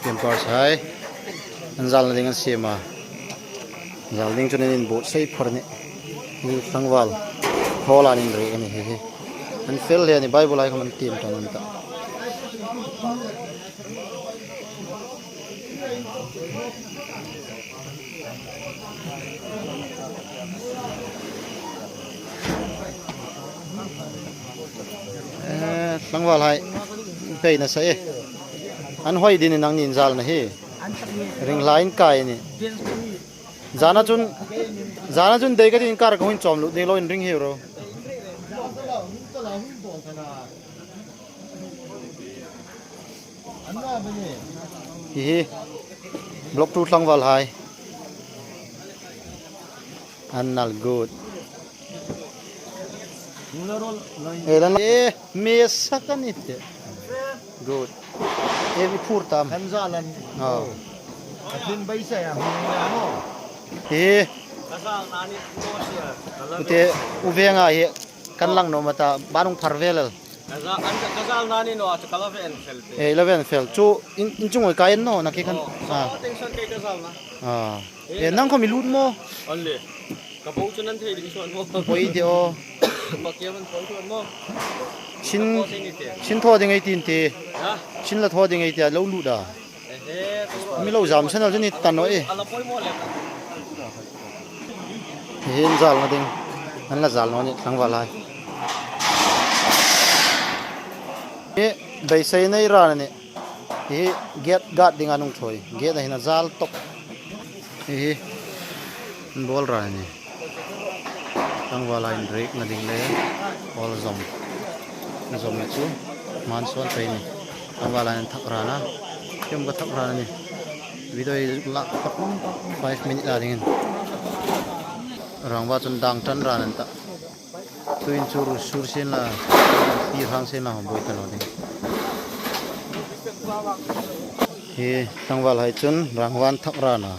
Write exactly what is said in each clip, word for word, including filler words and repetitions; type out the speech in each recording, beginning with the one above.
Pampers hai an zalna ding an siem a. Zal ding chun an inbuotsai phawt a nih. Hi tlangval hall an inrek a nih hi hi. An fel hle a nih, Bible hai khawm an tiem ṭan an ta. Eh, tlangval hai, pei nasa e. An hoi dingin nangni inzalna hi ring hlak in kai a nih. Zana chun, zana chun dei ka tin kar ka hung chawm lut ding lo, inring hi ro. Hi hi. Block two tlangval hai. An nal good. Eh, lan, eh, me sak a ni te. Good. Eh, mi phur tam. Kan zalan. Oh. Atin bai sa ya. Ano. Eh. Ka zal na ni no sia. Ute u venga hi. Kan lang naw ma ta, ban hung phar ve lel. Ka zal, an ka zal na ni naw, chu ka la ve an fel te. Eh, la ve an fel. Chu in, in chung oi kai naw, na ki kan. Oh, ah. Sa tension ke ka zal na. Ah. Eh, nang khawm i lut maw? An le. Ka bo chu nan thei ding chuan maw? Boi de aw. Ba kia man poi chuan maw? Sin, ka bo sing i te. Sin thaw ding ei tin te. Ha? Sin la thaw ding ei te, lo lut a. Mi lo zam sen al chu ni ta naw e. Hi an zalna ding. An la zal naw ni tlangval hai. Hi beisei nei ran a nih. Hi gate guard ding an hung thawi. Gate a hin a zal tawp. Hi hi. An bawl ran a nih. Tlangval a inrek na ding le hall zawm. Zawm chu man sawn pei ni. Tlangval a inthak ran a. Kem ka thak ran a nih. Video hi la five minute a dingin. Rangva chun dang tan ran an ta. Tuin chu ru sur sin la. Ti rang sin la hawm boi ta lo ding. Hi tlangval hai chun rangva an thak ran a.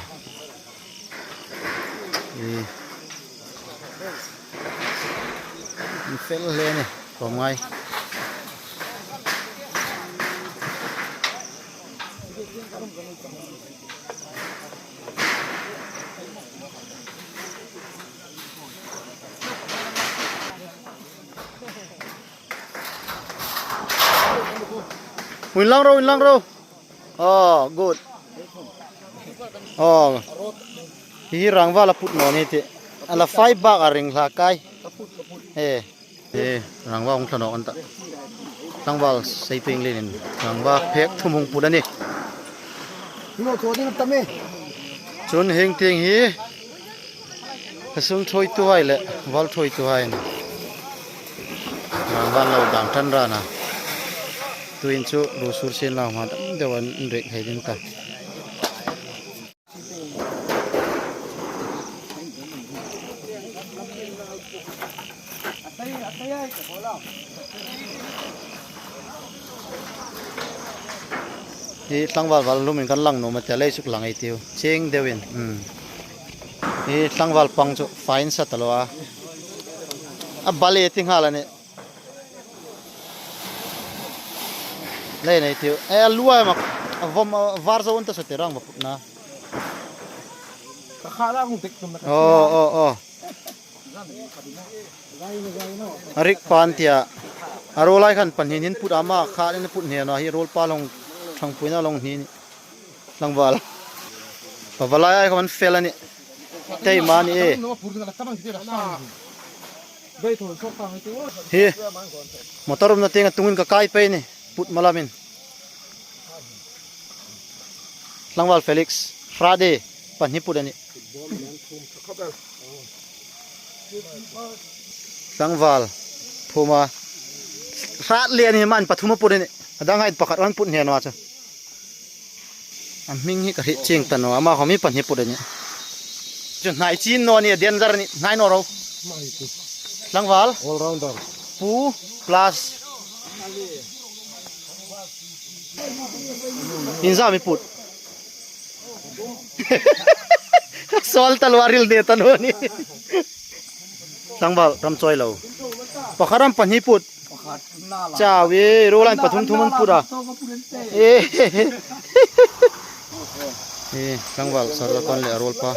Hi. An fel hle ni, khawm ngai. Inlang ro, inlang ro. Oh, good. Oh. Hi rangva la put naw ni ti. A la five bak a ring hlak kai. Eh. Eh, rangva hung thla nawk an ta. Tlangval sei ping linin rangva phek thum hung put a nih. Chun hieng tieng hi. Ka sung thuoituhai le, val thuoituhai. Rangva lo dang tan ran a. Tuin chu ru sur sin la hma dam deuh an rek thei ding ta. Hi tlangval val lumin kan lang nuom a tia, lei suk lang ei tiu. Cheng deuin. Hmm. Hi tlangval pang chu fine sa ta lo a. A bal e ti nghal a nih. Lei nei tiu. E, a luai mak. A vom, a var zo un ta sa te rang va putna. Ka kha la hung tek tum na ka. Oh, oh, oh. A rik pan tia. A ro lai khan pan hin hin put ama kha in put hne na hi rol pa long thang puina long hin. Tlangval. Pavalai ai khaman fel a nih. Tei ma ni e. Hi. Motor umna tieng a tungin ka kai pei ni. Put malamin. Tlangval Felix. Friday. Pahni put a nih. Tlangval. Phuma. Hrat lian hi man pathuma put a nih. A dang hai pakhat an put hne naw a chu. A hming hi ka hriet chieng ta naw, ama khawm hi pahni put a nih. Chu hnai chin naw ni, danger ni, hnai naw ro. Tlangval. All rounder. Pu plus. Inza mi put. Sol ta lo a ril de ta naw ni. Tlangval ram chawi lo. Pakhat ram pahni put. Chawi, ro line pathum thum an put a. Eh. Hi, tlangval sir la kon le a ruol pa.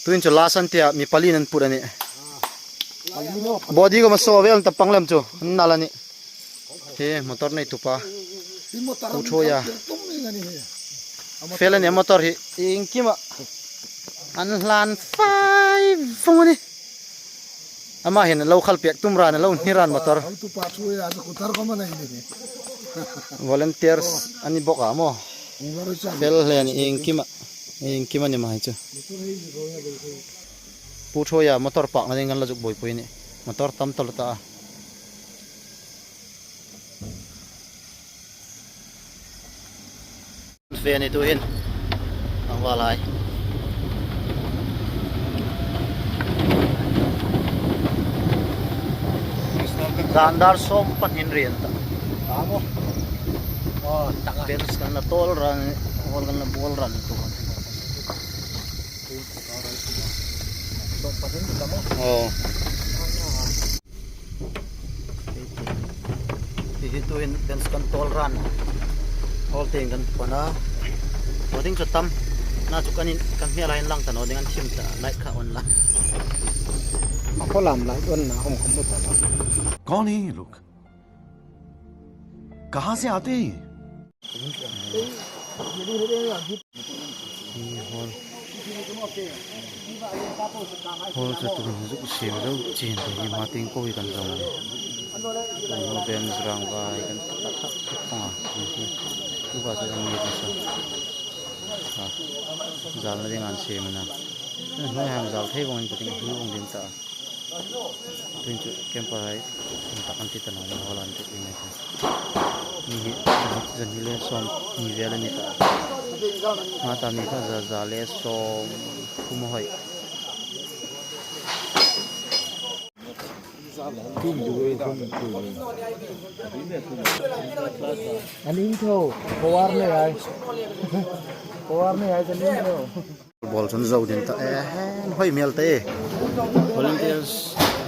Tuhin chu last an tia mi pali an put a nih. Body khawm a saw vel ta pang lem chu. An nal a nih. Hi, motor nei tu pa. Pu Thoia. Fel a nih motor hi. Iengkima. An hlan fai vong a nih. Ama hin lo khalpek tum ran, lo hni ran motor. Hau tu pa chu ya, chu kutar ko ma nei ni. Volunteers a ni bok a maw. Ni ma ro cha. Fel hle a nih, iengkima. Iengkima ni ma hi chu. Pu Thoia motor park-na ding kan la zuk buoipui a nih. Motor tam tawl ta a. Fe ni tuhin. Ang walai. Zan dar sawm pahni an ri ta. Tamo. Oh, taka. Fence kan la tawl ran, hall kan la bawl ran tu. Sawm pahni tamo. Oh. Hi hi tuhin fence kan tawl ran. Hall tieng kan pan a. Naw ding chu tam. Na chu kan in, kan hmel a inlang ta naw ding an thim ta. Light kha on la. A khawlam light on na hom khom ta la. कौन है ये लोग? कहाँ से आते हैं ये? Hi hall. Hall chu tu zuk siem zo chin te hi ma ting ko hi kan zong. Kan hall bench rangva kan tak tak tak khong a. Hi hi. Tu ka chu kan ni kan sa. Ha. Zalna ding an siem na. Hnuoi hang zal thei vong in ka ting hi vong ding ta. Tuhin chu camper hai, tak an ti ta naw, hall an ti ding a. Ni hi, zan hi le sawm, ni vel a ni ta. Hma ta mi kha za, za le sawm, kum a hoi. An in tho, kawar nei ai. Kawar nei ai, an in tho. Ball chun zo ding ta, eh, hen hoi mial ta e. Volunteers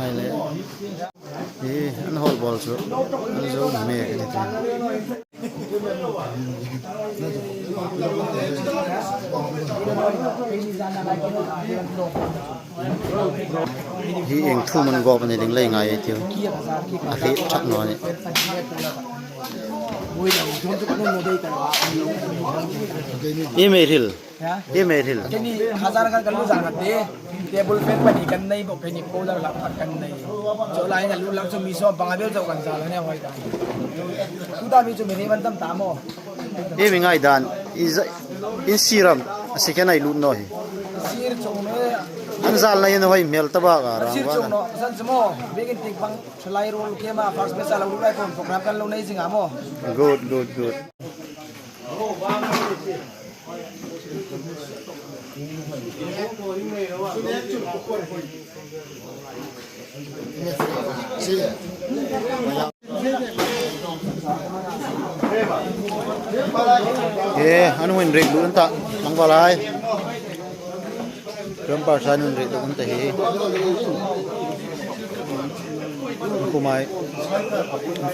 ai le. Eh, an hall ball chu. An zo mek a ni ta. Hi ieng thu man gop a ni ding lei ngai ei tiu. A hriet thak naw a nih. Ei mei hril. Ei mei hril. Keini hazar khat kan lut zan khat de. Table fan pahni kan nei bawk, keini polar hlak khat kan nei. Chu lai hin a lut hlak chu mi sawm panga vel chau kan zal a nih hoi ta. Tuta mi chu mi hriet man tam ta maw. Ei mi ngai dan, i za, in siram, a si khen ai lut naw hi. Sir chung ne. An zalna in hoi mial ta bak a, sir rangva chung na. No, san chu maw, bikin tik bang, thalai roll kema, first batch a lo lut lai kon, program kan lo nei zing a maw. Good, good, good. Eh, an hung inrik lut an ta, tlangval hai. Ram par sa nun rik lut an ta hi. Kumai.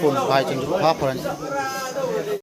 Kum hai chun pha pha an.